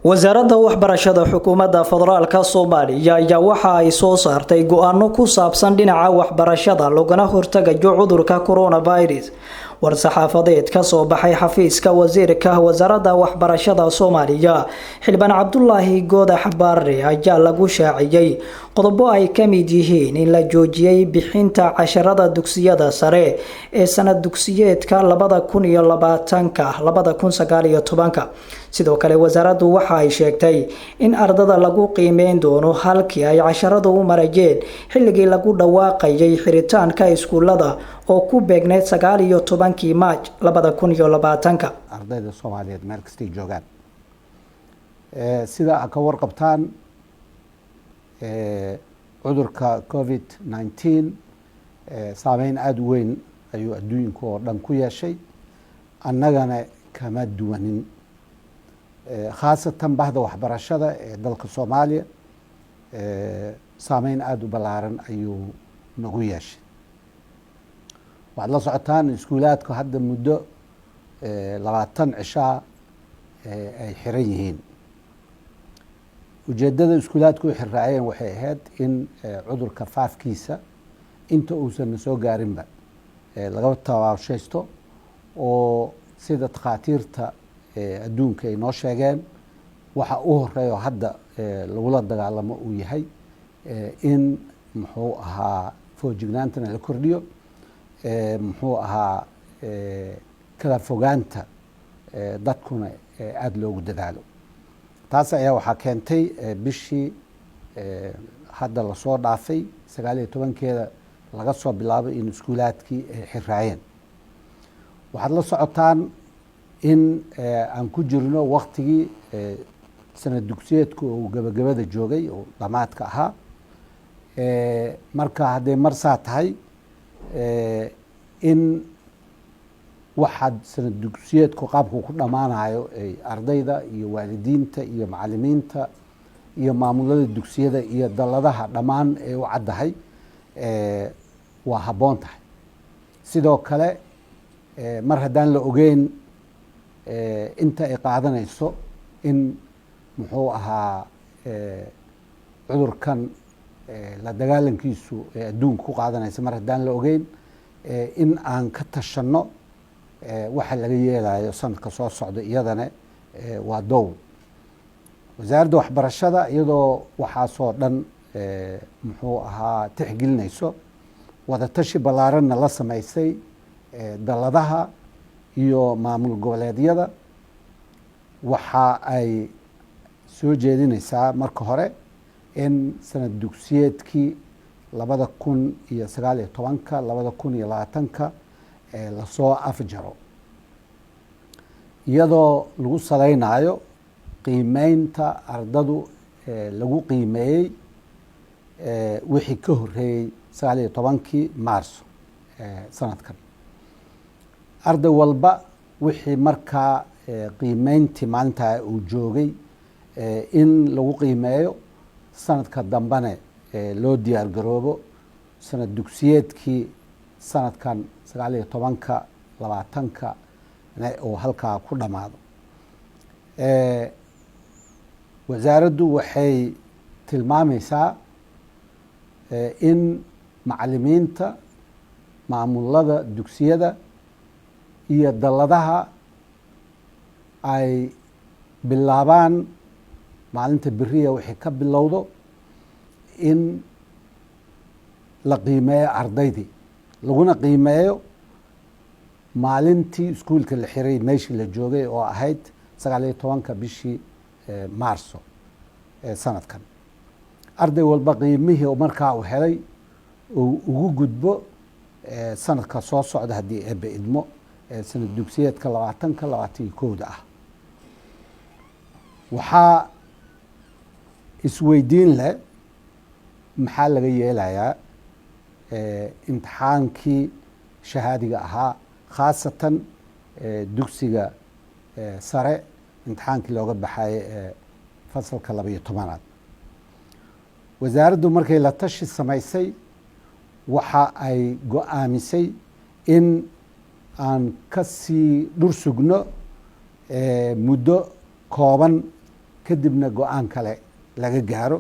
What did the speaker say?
Wasaaradda Waxbarashada Xukuumadda Federaalka Soomaaliya ayaa waxa ay soo saartay go'aano ku saabsan dhinaca waxbarashada loogana hortagayo cudurka coronavirus. War-saxaafadeed ka soo baxay xafiiska wasiirka Wasaaradda Waxbarashada Soomaaliya, Xildhibaan Cabdulaahi Goodax Baare, ayaa lagu shaaciyey qodobo ay ka mid yihiin in la joojiyey bixinta casharada dugsiyada sare ee sanad dugsiyeedka 2020-2019. Sidoo kale, wasaaraddu waxa ay sheegtay in ardada lagu qiimeyn doono halkii ay casharadu u marayeen xilligii lagu dhawaaqayay xiritaanka iskuulada oo ku beegneyd 19-kii Maaj 2020-ka. Ardayda Soomaaliyeed meel kastay joogaan, sida a ka warqabtaan, cudurka COVID-19 saameyn aada u weyn ayuu adduunka oo dhan ku yeeshay, annagana kama duwanin, khaasatan bahda waxbarashada ee dalka Soomaaliya saameyn aada u ballaaran ayuu nagu yeeshay. Waxaad la socotaan iskuulaadku hadda muddo 20 cishaa ay xiran yihiin. Ujeeddada iskuulaadku u xirraayeen waxay ahayd in cudurka faafkiisa inta uusan na soo gaarinba laga tabaabshaysto, oo sida takhaatiirta adduunka ay noo sheegeen, waxa u horeeyo hadda lagula dagaalamo uu yahay in, muxuu ahaa, foojignaantana la kordhiyo, muxuu ahaa, kala fogaanta dadkuna aada loogu dadaalo. Taas ayaa waxaa keentay bishii hadda lasoo dhaafay 19-keeda laga soo bilaabo in iskuulaadkii ay xiraayeen. Waxaad la socotaan in aan ku jirno waktigii sanad dugsiyeedku uu gabagabada joogay oo dhamaadka ahaa. Marka hadday marsaa tahay in waxaad sanad dugsiyeedku qaabku ku dhammaanayo ay ardayda iyo waalidiinta iyo macalimiinta iyo maamulada dugsiyada iyo dalladaha dhammaan ay u caddahay, waa habboon tahay. Sidoo kale, mar haddaan la ogeyn inta ay qaadanayso in, muxuu ahaa, cudurkan la dagaalankiisu ee adduunka ku qaadanaysa, mar haddaan la ogeyn, in aan ka tashanno waxa laga yeelayo sanadka soo socda iyadana waa dow. Wasaaradda Waxbarashada, iyadoo waxaasoo dhan, muxuu ahaa, tixgelinayso, wadatashi ballaaranna la samaysay dalladaha iyo maamul goboleedyada, waxa ay soo jeedinaysaa marka hore in sanad dugsiyeedkii 2019-ka 2020-ka lasoo afjaro, iyadoo lagu salaynayo qiimeynta ardadu lagu qiimeeyey wixii ka horreeyey 19-kii Maarso sanadkan. Arday walba wixii markaa qiimeyntii maalintaa uu joogay in lagu qiimeeyo, sanadka dambene loo diyaar garoobo sanad dugsiyeedkii sanadkan 19-ka 20-ka uu halkaa ku dhammaado. Wasaaraddu waxay tilmaamaysaa in macalimiinta, maamulada dugsiyada iyo dalladaha ay bilaabaan maalinta beriya wixii ka bilowdo in la qiimeeyo ardaydii, laguna qiimeeyo maalintii iskuulka la xiray meeshii la joogay oo ahayd 19-ka bishii Maarso sanadkan. Arday walba qiimihii markaa uu helay uu ugu gudbo sanadka soo socda, haddii Eebbe idmo, sanad dugsiyeedka 20-ka 21-da ah. Waxaa isweydiin leh, maxaa laga yeelayaa imtixaankii shahaadiga ahaa, khaasatan dugsiga sare imtixaankii looga baxayo ee fasalka 12-aad? Wasaaraddu markay la tashi samaysay, waxa ay go-aamisay in aan ka sii dhur sugno muddo kooban. Kadibna go-aan kale laga gaaro.